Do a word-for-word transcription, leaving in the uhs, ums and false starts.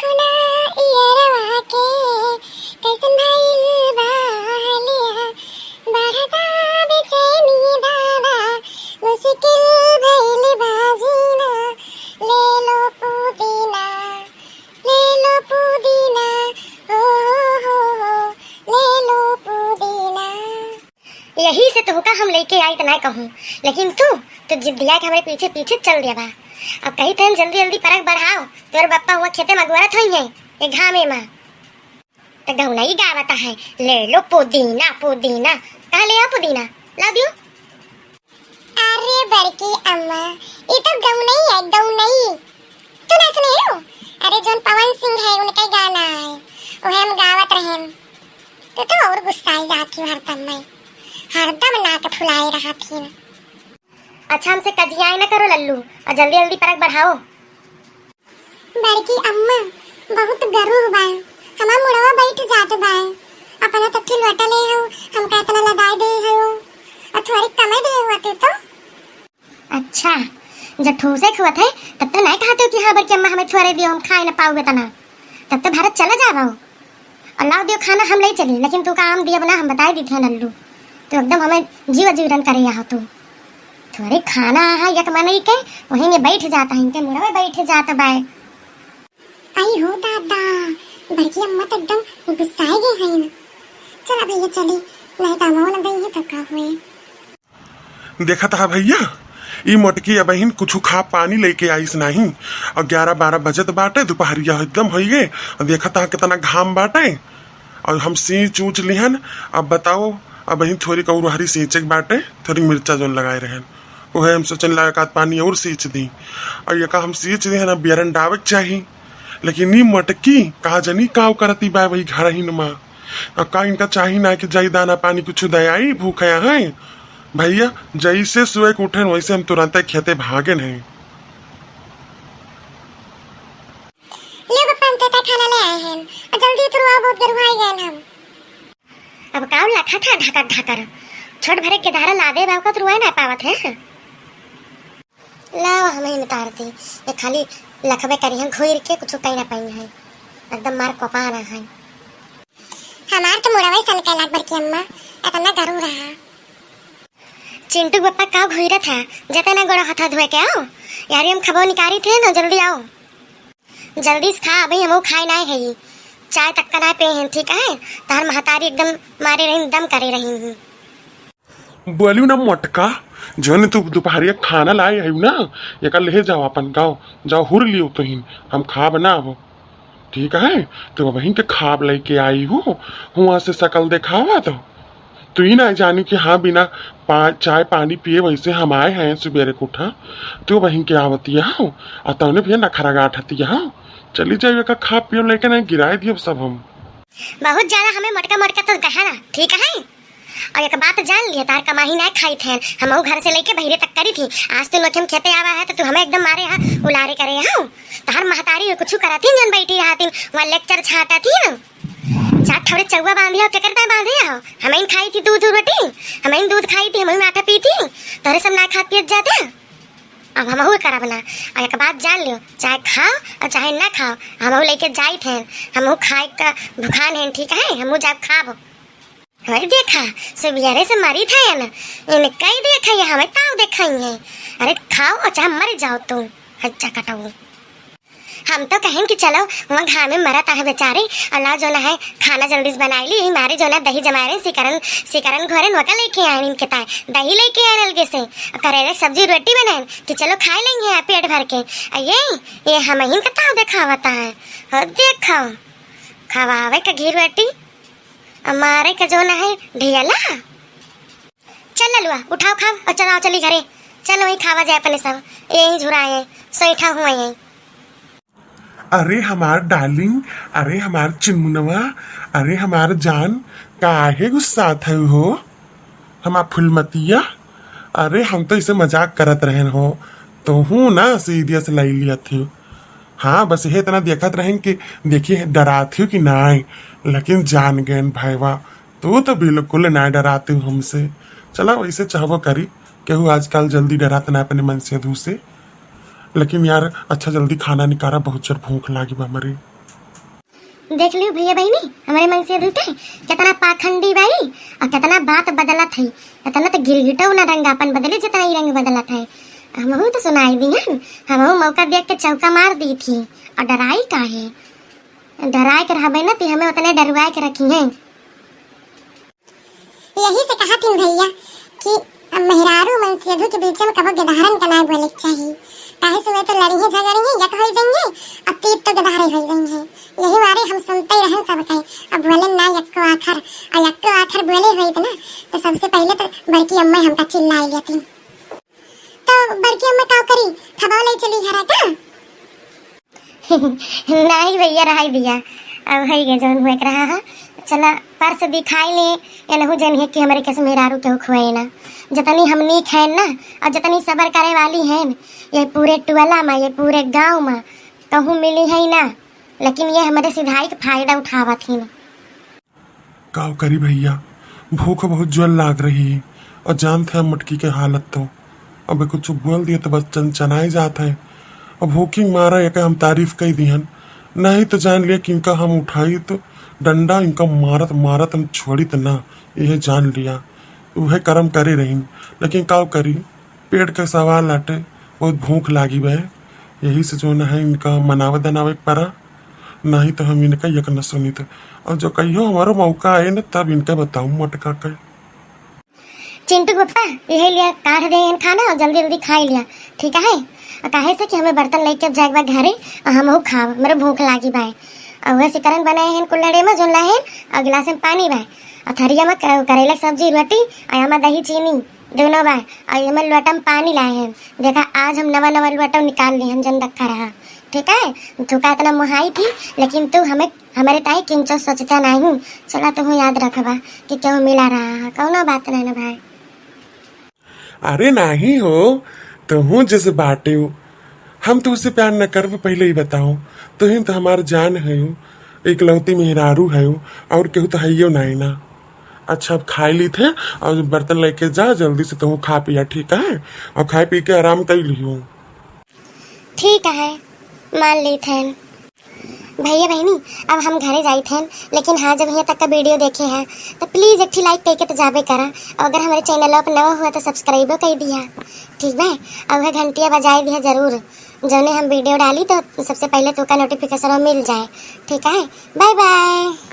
खुना इयरवा के कैसन भइल बा हलिया, बढ़ता बेचैनी दादा, मुश्किल भइल बा जीना, ले लो पुदीना, ले लो पुदीना, ओ हो हो हो, ले लो पुदीना। यही से तोहका हम लइके आई त नाय कहूँ, लेकिन तू, तू जिद्दिया के हमरे पीछे पीछे चल दिया बा। अब कही थे जल्दी जल्दी परक बढ़ाओ, तोर बप्पा हुआ खेते में अगोरत होइहैं, ये घामे में। त गौनई गावत है, ले लो पुदीना पुदीना। कहाँ ले आओ पुदीना? ला दियो। अरे बड़की अम्मा, ई तो गौनई है, गौनई। तू ना सुने हो? अरे जौन पवन सिंह है, उनका ही गाना है, वह हम गावत रहेन। तू तो और गुस्साई जाती हो हरदम में, हरदम नाक फुलाए रहती है। अच्छा, हमसे कजियाए न करो लल्लू, और जल्दी जल्दी परक बढ़ाओ। बड़की अम्मा, बहुत गरू बा, हमार मुड़वा बैठ जात बा। अपना तट्ठी लोटा ले हो, हमका इतना लगाए दे हो, और थोड़ी कमे दे हो तू तो। अच्छा, जब ठूसे खुआत है, तब तो नहीं कहते हो कि हाँ बड़की अम्मा हमें थोड़े दियो, हम खाए न पाओगे तना, तब तो भारत चला जावा हो। और लाओ दियो खाना हम ले चली, लेकिन तू का आम दियब ना, हम बताए दी थे लल्लू, तू एकदम हमें जीव जीवन करे यहाँ तू। थोड़े खाना है एक मनई के, वहीं में बैठ जाता है, इनके मुड़ा में बैठ जाता बाय। आई हो दादा, बड़की अम्मा तो एकदम गुस्साए गए हैं। चला भैया चली, नहीं तो अम्मा ना गई है तो का हुए। देखत हा भैया, ई मोटकी अबहिन कुछु खा पानी लेके आइस नाही। और ग्यारह बारह बजत बाटे, दुपहरिया एकदम होई गए। और देखत हा कितना घाम बाटे। और हम सींच ऊंच लिहन। अब बताओ, अबहिन थोड़ी कौरहरी सींचे के बाटे, थोड़ी मिर्चा जौन लगाए रहन, उहे हम सोचन लायक आध पानी और सींच दी। और ये का हम सींच दिहन, अब बियरन डावे के चाही। लेकिन ई मोटकी का जनी काव करती बा वही घर ही नमा। और का इनका चाही ना कि जाई दाना पानी कुछ दयाई, भूख है। भैया, जैसे सुबह के उठेन, वैसे हम तुरंते खेते भागेन हैं। ले बप्पा, हम तोता खाना ले आए हैं। आ, जल्दी तुरवा, बहुत गरुआई गए हम। अब काउ लखा था ढाकर ढाकर। छोट भरे के धारा लादे बा, ओका तुरवाए ना पावत है। लाओ, हमें नितार दी। ये खाली लखबे करी हैं, घुर के कुछ कहीं ना पाई है। एकदम मार कोपा रहा है। हमार तो मुड़वा ही सन कैलाक बड़की अम्मा, इतना गरू रहा। चिंटू के बप्पा का घुरत है, जते ना गोड़ा हाथ धोए के आओ। यारी हम खबो निकारी थे ना, जल्दी आओ। जल्दी से खा, अभी हमहू खाए नाय है। चाय तक का नाय पे हैं, ठीक है? तहर महतारी एकदम मारे रही, दम करे रही। बोलियो ना मोटका, जौन तू दुपहरिया खाना लाए है ना, एका ले जाओ अपन गाँव, जाओ हुर लियो तुहिन, हम खाब ना अब। ठीक है, तो वहीं के खाब लेके आई हो, हुआ से शकल देखावा तो। तू ही ना जानी कि हाँ, बिना पा-, चाय पानी पिए वैसे हम आए हैं सुबेरे के उठा, तू वहीं के आवतिया हो, आ तौने भैया नखरा गाठतिया हो। चली जाइए का खा पियो लेके नहीं गिराए दियो सब हम। बहुत ज्यादा हमें मोटका मोटका तो कहा ना, ठीक है? और एक बात जान लिए, तार कमाही ना खाई थे, हम घर से लेके बहिरे तक करी थी। आज तू नोखे में खेते आवा है तो तू हमें एकदम मारे हा, उलारे करे हा। तार महतारी कुछ करती जन बैठी रहती, वहाँ लेक्चर छाटा थी ना। चार ठौरे चौवा बांधी हो, केकर ताई बांधी हो? हम ही खाई थी दूध रोटी, हम ही दूध खाई थी, हम ही आटा पी थी, तोरे सब ना खात पियत जाते। अब हमहू करब ना। और एक बात जान लियो, चाहे खाओ और चाहे ना खाओ, हमहू लेके जाई थे, हमहू खाए का भुखान है, ठीक है? हमहू जाब खाब। अरे देखा, सुबियरे से मरी था या ना, इनका ही देखा, ये हमें ताव देखाई है। अरे खाओ और चाहे मर जाओ तुम, हच्चा कटाऊ। हम तो कहें कि चलो, वहाँ घाम में मरत आहे बेचारे, अल्लाह जो ना है, खाना जल्दी से बनाई ली, मारे जो ना दही जमाए रहे, सिकरन, सिकरन घरे नोका लेके आए इनके ताए, दही लेके आए अलगे से, करेले सब्जी रोटी बनाए कि चलो खाए लेंगे पेट भर के। आ ये, ये हम ही का ताव देखावता है, हो देखो, खवावे का घी रोटी, आ मारे का जो ना है ढियला। चल ललुआ, उठाओ खाब और चलाओ चली घरे। चल वहीं खावा जाए अपने सब, यहीं झुराए हैं, सैठा हुए हैं। अरे हमार डार्लिंग, अरे हमार चुनमुनवा, अरे हमार जान, काहे गुस्सात है हो हमार फुलमतिया? अरे हम तो इसे मजाक करत रहन हो, तो हूँ ना सीरियस ले लिया थी। हाँ बस ये इतना देखत रहन कि देखिए डरात हो कि नाय, लेकिन जान गए भैवा, तू तो बिल्कुल ना डराते हो हमसे। चला वैसे चाहबो करी, केहू आजकल जल्दी डरात ना अपने मन से धू से। लेकिन यार अच्छा जल्दी खाना निकारा, बहुत जोर भूख लागी बा हमरे। देख लियो भइया बहिनी, हमरे मंगसेधू के केतना पाखंडी बाई अउर केतना बात बदलत है। एतना त गिरगिटउ ना रंग आपन बदले, जेतना ई रंग बदलत है। हमहू त सुनाई दिहन, हमहू मौका देख के चौका मार दी थी। अउर डराई काहे? डराए के रहबे ना, ती हमें ओतने डरुआए के रखिहैं। यही से कहत हिन भइया कि अब मेहरारू मंगसेधू के बीच में कबो गदहरन का नाय बोले के चाही, काहे से वे तो लड़िहैं झगड़िहैं, एक होइ जइहैं, अउर तीत तो गदहरे होइ जइहैं। यही मारे हम सुनते रहन सबके, अब बोलेन ना एक्को आखर, अउर एक्को आखर बोले होइत ना, तो सबसे पहिले तो बड़की अम्मा हमका चिल्लाइ लेती। तो बड़की अम्मा का करी, खबा लइ चली घरा का? नाहीं भइया, रहाई दिया, अब है ये जौन हुए के रहा है। चला, परस दिखाई ले, एनहू जनिहैं कि हमरे कस मेहरारू केहू खुआए ना। जतनी हम नीक हैं ना, अउर जतनी सबर करे वाली हैं, ये पूरे टोला मा, ये पूरे गाँव मा कहूँ मिली है ना, लेकिन ये हमरे सिधाई के फायदा उठावत हिन। काव करी भइया, भूख बहुत जोर लाग रही है, अउर जानत है मटकी के हालत तो। अब कुछ बोल दिए तो बस चनचनाए जात है। अब भूखी मारा एके हम तारीफ कइ दिहन, नाहीं तो जान लिया कि इनका हम उठाई तो डंडा इनका मारत मारत हम छोड़ी तो ना, यह जान लिया। उहे करम करे रही, लेकिन काव करी, पेट के सवाल आटे, बहुत भूख लागी बा। यही से जौन है इनका मनावे दनावे के परा, नाहीं तो हम इनका एक न सुनित। अउर जो कहियो हमारो मौका आए न, तब इनका बताऊँ मटका के। चिंटू के पप्पा, यही लिया काढ़ देहेन खाना अउर जल्दी जल्दी खाइ लिया, ठीक है? अउर काहे से कि हमें बर्तन लइके अब जाए के बा घरे, अउर हमहू खाब, हमरे भूख लागी बा। अउर वह सिकरन बनाए हैं कुल्हड़े मा जौन लाए हैं, अउर गिलास मा पानी बा, अउर थरिया मा क-, करेला के सब्जी, रोटी, अउर एमा दही चीनी, दोनों बा, अउर एमे लोटा मा पानी लाए हैं। देखा, आज हम नवा नवा लोटा निकाल लिहन, जौन रखा रहा, ठीक है? तू का एतना मोहाई थी, लेकिन तू हमें, हमरे ताई किंचो सोचता नाहीं। चला, तू याद रखबा कि केहू मिला रहा है, कौनो बात नहीं ना भाई। अरे नाहीं हो, तुहूँ जैसे बाटे हो, हम तुहसे प्यार न करब, पहिले ही बताओ। तुहीं तो हमार जान है हो, इकलौती मेहरारू है हो, अउर केहू तो हइयो नाहीं ना। अच्छा, अब खाइ ली थे अउर बर्तन लइके जा, जल्दी से तुहूँ खा पिया, ठीक है? अउर खाइ पी के आराम कइ लियो। ठीक है, मान ली थे। भइया बहिनी, अब हम घरे जाइत हैं, लेकिन हाँ, जब हियाँ तक का video देखे हैं, तो please एक ठे like कइके तो जाबे करा, अउर अगर हमरे channel पर नवा हुआ तो subscribe कइ दिया, ठीक बा? अउर वह घंटिया बजाइ दिया जरूर, जौने हम video डाली तो सबसे पहिले तोका notification मिल जाए, ठीक है? Bye bye।